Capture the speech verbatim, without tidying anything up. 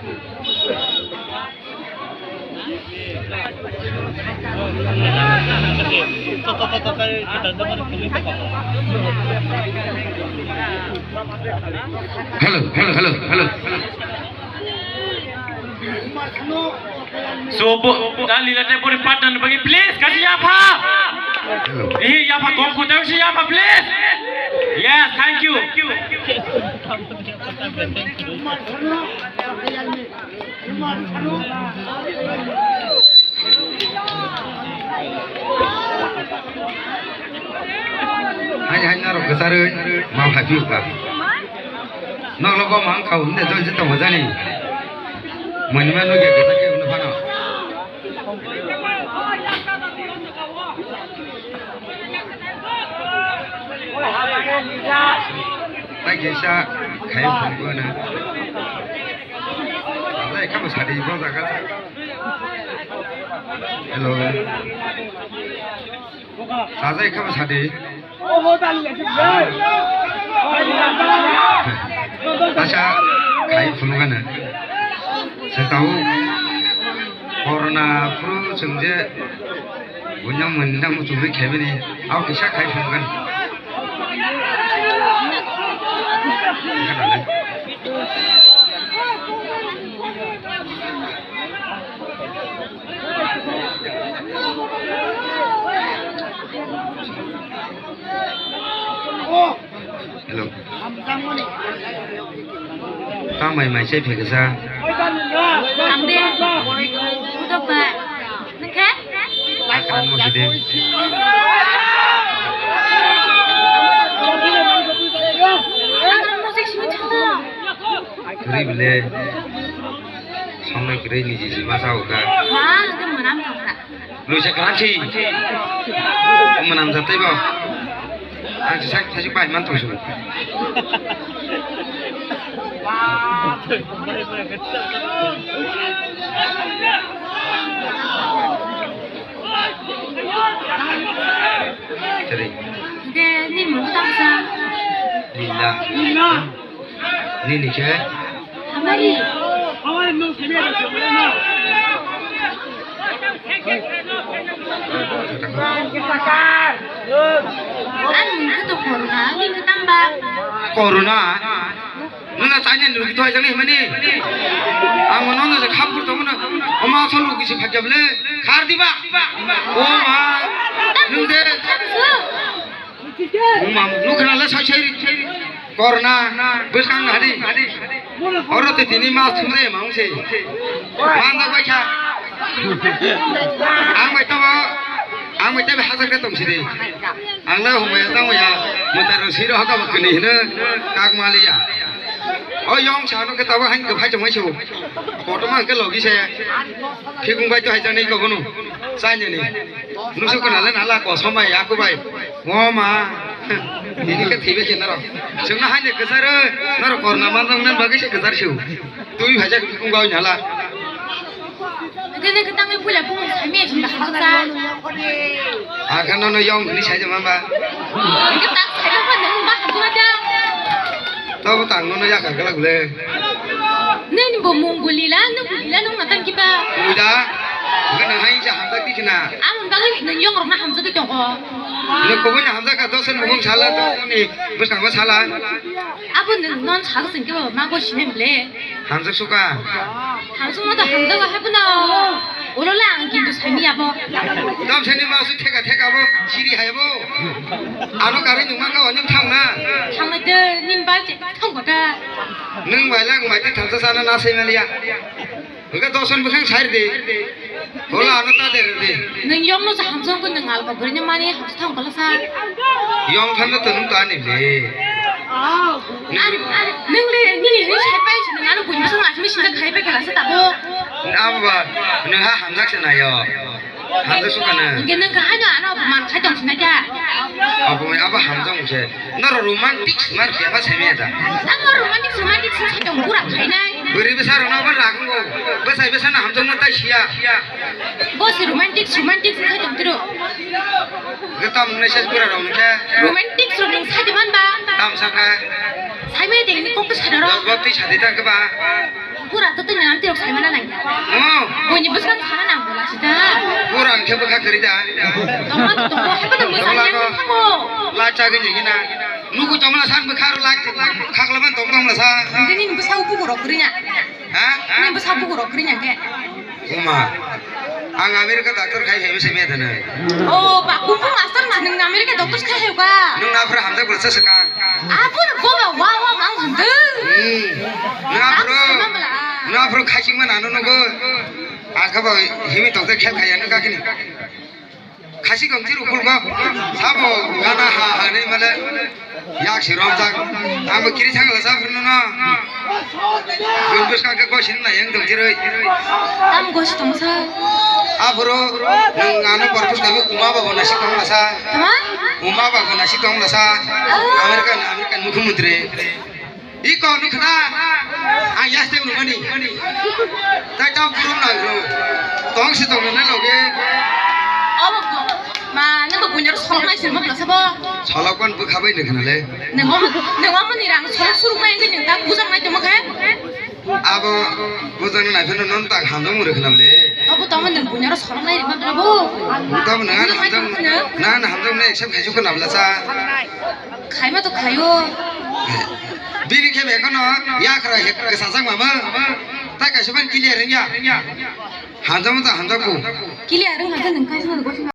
Hello, hello, hello, hello. So, bo, ta lila te bori partner bagi, please, kasi yapha. Hello. Eh, yapha, kom kota si yapha, please. Yes, thank you. Hai, hai, norok kwcharwi ma phai phiyok kha. Nok logo ma wngkha hwnde joi jito mojani. Mwnima nugya kwchar khe hwnwi phano. Tai kaisa khai phunukgo na. Sajai khabo sadi bo jaga. Hello. Sajai khabo sadi. Asa khai phunukgo na. Setau corona phuru chwng je. Bunyang mwnang muchungwi khaimani, abo kisa khai phunukgani. Hello. Tang bai mai chai pheksa. Ang de. Utok ba. Nengke? Akran mo sidi. Ang mo sik sini chalo. Kri bile. Songnai kri ni ji ji masa uka. Wah, itu menang dong, Kak. Luisa kranchi. Manam jatai bo. Ang si sak thasi bai man tong su. Teri. Oke, ini mau tangsa. Lila. Nini khe? Hamari. Ang nini khe to corona, ang nini khe tamba. Corona? Nuna chanya nini khe to hai jani himani. Ang nono je khapur tongmano. Oma solu kisi phakya bole. Khar diba? O ma. Nung de. Wngma nukha le sai sai ri. Korna bwskang hadi. Oro te tini mas thumre mang se. Manda bai kha. Ang bai tabo, ang bai tabo hajak de tong sidi. Ang le humai tang ya. Mutar ro siro haka bakni hino kak maliya. O yong sa no ke tabo hain ke phai chong mai so. Kotorma ke logi se. Khikung bai to hai jani ko bono. Sai ni. Nusuk na le nala ko somai aku bai. Ngo ma. Ini ke thibe ke naro. Sungna haine kesar naro korna mandang nan bagi se kesar siu. Tui bhaja khikung bai nala. Kene ketang ni pula pung sami sing dah kota. Akan nono yong ni saja mamba. Ini tak saya pun nunggu mah tu aja. Tabo tang nono ya kagala gule. Nini bo mung bulila, nung bulila, nung natang kiba. Uda, bukan nang hai ja hamjak di kena. Ang bagwi nung yong rok na hamjak di tong ko. Nung kubui na hamjak ka dosen bukung sala to ni bwskang ma sala. Abo nung non sal sing kiba ma ko sinem le. Hamjak suka. Hamjak ma to hamjak hai puna. Ulo la ang kintu sani abo. Dam sani ma su theka theka bo siri hai bo. Ano kare nung ma ka wani thang na. Thang na de nim ba je. Thang kota. Nwng bai lang bai twi thansa sana na sai maliya. Hwnkhe doson bwkhang sai rwdi. Hola ano ta de rwdi. Nwng yong no sa hamjong ko nwng alba bwrwini mani hamsa thang kola sa. Yong thansa to nwng ta ni le. Nwng le nini ni sai pai si nwng ano buini bwswng asmi sinja khai pai kala sa tabo. Abo ba nwng ha hamjak se nayo. Hamjak sukha na. Hingke nang kahai no ano man khai tong sinai kha. Abo mai abo hamjak mungse. Noro romantic mar khe ba semi eta. Tamo romantic romantic sai tong pura khai nai. Bwrwi bwsa rok no abo ragung go. Bwsai bwsa no hamjak no tai siya. Bo se romantic romantic sai tong tiro. Ge tam nai ses pura rok nungkhe. Romantic rok nung sai man ba. Tam saka. Sai mai deng ni kok to sai ro. Dos bok twi sadi ta ke ba. Pura to Tini ang tirok saimana nang. Oh. Boini bwskang sana nang bola sita. Pura ang khe bwkha kwrwi da. Tongma to tongo, hebo no mwsang Tongla yang ko. Thango. La chagwi ni gina. Nugu tongla san bwkha ro lak. Khakla ban tong tongla sa. Tini ni bwsa upu ko rok kwrwi na. Ha? Ni bwsa upu ko rok kwrwi na ke. Uma. Ang America doctor khai hai se me dana. Oh, ba kupu master na nung America doctor khai hai ka. Nung na phra hamjak bwla sa saka. Abo no boba wa wa mang hande. Hmm. Nung aphuru, Ang sama bela. Nung aphuru khaching man ano nogo. Akha ba himi tokte khel khaya nung kakini. Khasi kong tiru kulgo. Sabo gana ha ha ni male. Yak si romjak. Ang bo kiri thang la sa phuru no. Bun bus ka ko sin na yang dong tiroi. Tam gosi tong sa. Aphuru nung ano purpose ka uma babo na si tong la sa. Tama? Uma babo na si tong la sa. Ah. American, American mukhyamantri. Iko nukhna, ang yaste unumani. Tai tam purum nang bro. Tong si tong nang loge. Obo ko, ma, nang bo bunyar solok nai sirma bla sabo. Solok kon bwkha bai nukhna le. Nang omo, nang omo ni rang solok suruk mai nang ta bujang nai tongma khe. Abo bujang nai pheno non tak hamjong mure khna le. Obo tong nang bunyar solok nai rima bla bo. Tamo nang hamjong, nang hamjong nai exam khaisuk khna bla sa. Khaima to khaio. Bini khe be kono yakra he kwsajak mama. Tai kaisa ban clear wngya. Hamjakma ta hamjakgo. Clear wng hamjak nang kaisa no gosok.